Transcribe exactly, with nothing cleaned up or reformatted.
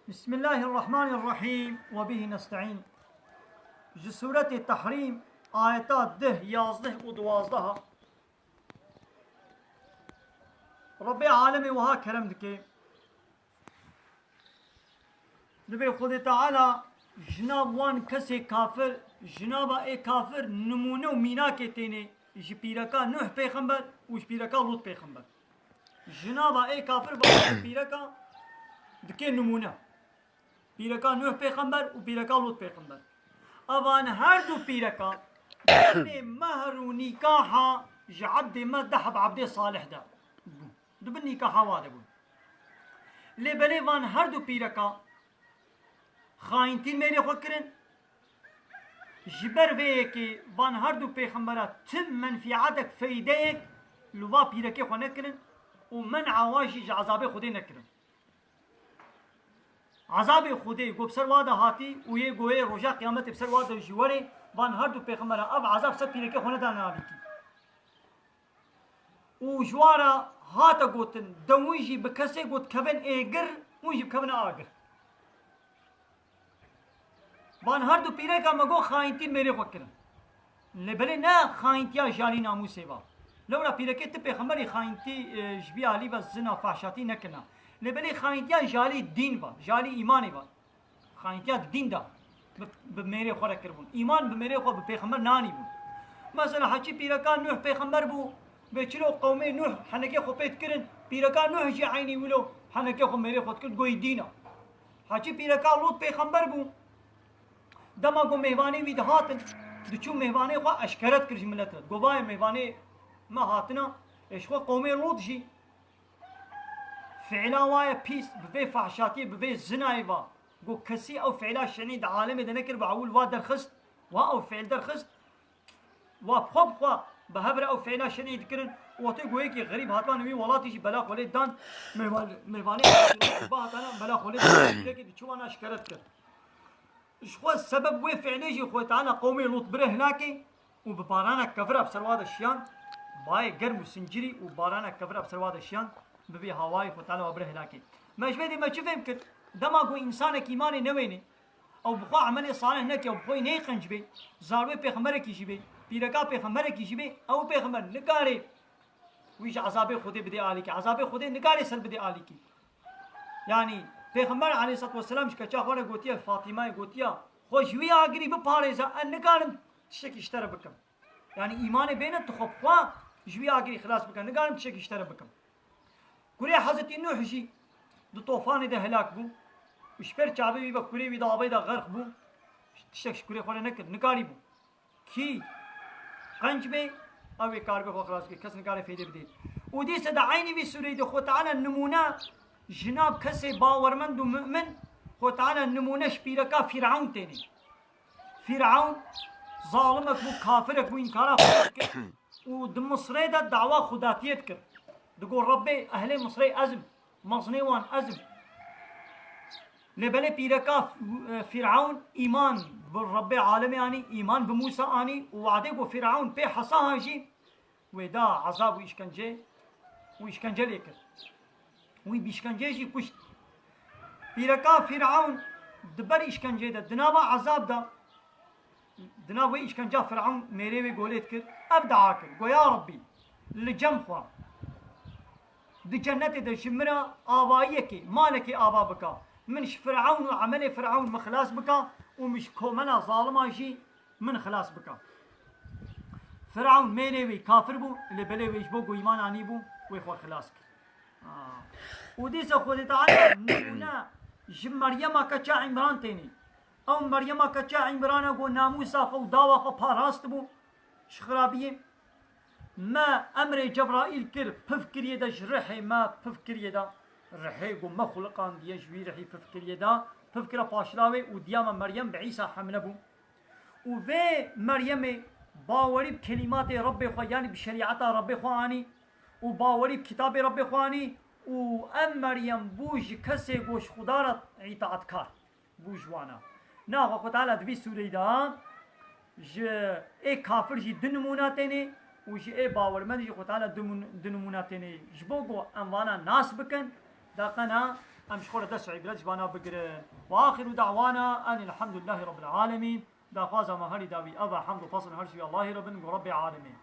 Bismillahirrahmanirrahîm we bihî nesta'în. Ji Sûretê Tehrîm, ayeta deh, yazdeh û duwazdeh. Rebbê alemê wiha kerem dike. Dibê Xwedê Teala ji nav wan kesê kafir, ji nava ê kafir nimûne û mînakê têne ji pîreka Nuh pêxember û ji pîreka Lût pêxember. Ji nava ê kafir van pîreka dike nimûne. Pîreka Nuh pêxember û pîreka Lût pêxember. Evan her du pîreka, tenê mehr û nîkaha ji ebdê me de heb ebdê salih de bû. Di bin nîkaha wa de bûn. Lê belê van her du pîreka xayintî mêrê xwe kirin. Ji ber vê yekê van her du pêxembera tim menfîetek, feydeyek li va pîrekê xwe nekirin û men'a wa jî ji ezabê Xwedê nekirin. Ezabê Xwedê ku bi ser wa de hatî û yê ku yê roja qiyametê bi ser wa de jî werê, van her du pêxembera ev ezab ser pîrekê xwe nedane alîkî. Û ji wan re hate gotin, de hûn jî bi kesê ku dikevin êgir, hûn jî bikevine agir. Van her du pîreka me got xayintî mêrê xwe kirin. Lê belê ne xayintiya ji alî namûsê ve. Lewra pîrekê ti pêxemberî xayintî, e, ji vî alî ve zina, fahşatî nekirina. Lê belê xayintiya ji alî dîn ve, ji alî îmanê ve. Xayintiya di dîn de bi, bi mêrê xwe re kiribûn. Îman bi mêrê xwe, bi pêxember nanîbûn. Mesela heçî pîreka Nuh pêxember bû, bê çilo qewmê Nuh henekê xwe pê dikirin, pîreka Nuh jî eynî wilo henekê xwe mêrê xwe dikir, goyî dîn e. Heçî pîreka Lût pêxember bû, dema ku mêvanê wî dihatin, diçû mêvanê xwe eşkere dikir ji milet re. Digot, "Vaye mêvanê me hatina, ê ji xwe qewmê Lût jî fiila wa ye pîs, bi vê fahşatiyê, bi vê zinayê va." Got, "Kesî ew fiila şenî di alemê de nekir, bi ewil wa derxist, wa ew fiil derxist." Wa bi xwe bi xwe bi hev re ew fiila şenî dikirin. Û wextê ku yekî xerîb hatibane wî welatî jî bela xwe lê dan, mêvan-, mêvanê ba hatana bela xwe lê dan, yekî diçû wan eşkere dikir. Ji xwe sebeb wê fiilê jî Xwedê Teala qewmê Lût bire hilakê û bi barana kevira bi ser wa de şiyan, bayê germ û sincirî û barana kevira bi ser wa de şiyan, bi vî hawayê Xwedê Teala wa bire hilakê. Me ji vê dê me çi fêm kir? Dema ku însanek îmanê newêne, ew bi xwe emelê salih neke, ew bi xwe neyê qenc bê, zarwê pêxemberekî jî bê, pîreka pêxemberekî jî bê, ew pêxember nikare wî ji ezabê Xwedê bidê alîkî. Ezabê Xwedê nikare ser bidê alîkî. Yanî pêxember aleyhisselatu vesselam ji keça xwe re gotiye, Fatîmayê gotiya, "Xwe ji wî agirî biparêze, ez nikarim tiştekî ji te re bikim." Yanî îmanê bêne tu xwe bi xwe ji wî agirî xilas bike, nikarim tiştekî ji te re bikim. Kurê Hezretî Nuh jî di tofanê de helak bû. Û ji ber çavê wî ve kurê wî di avê de xerq bû. Tiştek ji kurê xwe re nekir, nikarîbû. Kî qenc bê, ew ê karibe xwe xilas bike, kes nikare feydê bidê. Û dîse di eynî vî sûreyê de Xwe Teala nimûne ji nav kesê bawermend û mu'min, Xwe Teala nimûne ji pîreka Fîrewn têne. Fîrewn zalimek bû, kafirek bû, înkara Xwedê dikir û di Misrê de dawa xudatiyê dikir. Digot, "Rebbê ehlê Misrê ez im, mezinê wan ez im." Lê belê pîreka, e, Fîrewn îman bi Rebbê alemê anî, îman bi Mûsa anî û wadê ku Fîrewn pê hesa han jî, wê da ezab û îşkence, û îşkence lê kir. Wî bi îşkenceyê jî kuşt. Pîreka Fîrewn di ber îşkenceyê de, di nava ezab de, di nav wê îşkenca Fîrewn mêrê wê golê dikir, ev dua kir, got, "Ya Rebbî, li cem xwe di cennetê de ji min re avayiyekê, malekê ava bika. Min ji Fîrewn û emelê Fîrewn min xilas bika û min ji komela zalima jî min xilas bika." Firawn mêrê wî kafir bû, lê belê wê ji bo ku îman anîbû, wê xwe xilas kir. Ha. Û dîsa Xwedê Teala nimûne ji Meryema keça Îmran tênê. Ew Meryema keça Îmrana ku namûsa xwe û dawa xwe parast bû ji xirabiyê. Me emrê Cebraîl kir, piv kiriye de ji rihê me, piv kiriye de rihê ku me xuliqandiye, ji wî rihî piv kiriye de, piv kire paşla wê û diya me Meryem bi Îsa hemle bû. Û vê Meryemê bawerî bi kelîmatê Rebbê xwe, yanî bi şerîeta Rebbê xwe anî û bawerî bi kitabê Rebbê xwe anî û ev Meryem bû ji kesê ku ji Xuda re îtaatkar bû ji wana. Naxa Xwe Teala di vî sûreyî de ji ê kafir jî du nimûna tênê û ji ê bawermend jî Xwe Teala du mun-, du nimûna tênê. Ji bo ku em vana nas bikin, da qena Em ji xwe re ders û îbret ji vana bigirin. Ve axiru da'wana enil hamdulillahî rabbil alemîn. Daxwaza me herî dawî ev e, hemd û pesn her ji wî Allahî re bin, ku Rebbê alemîn.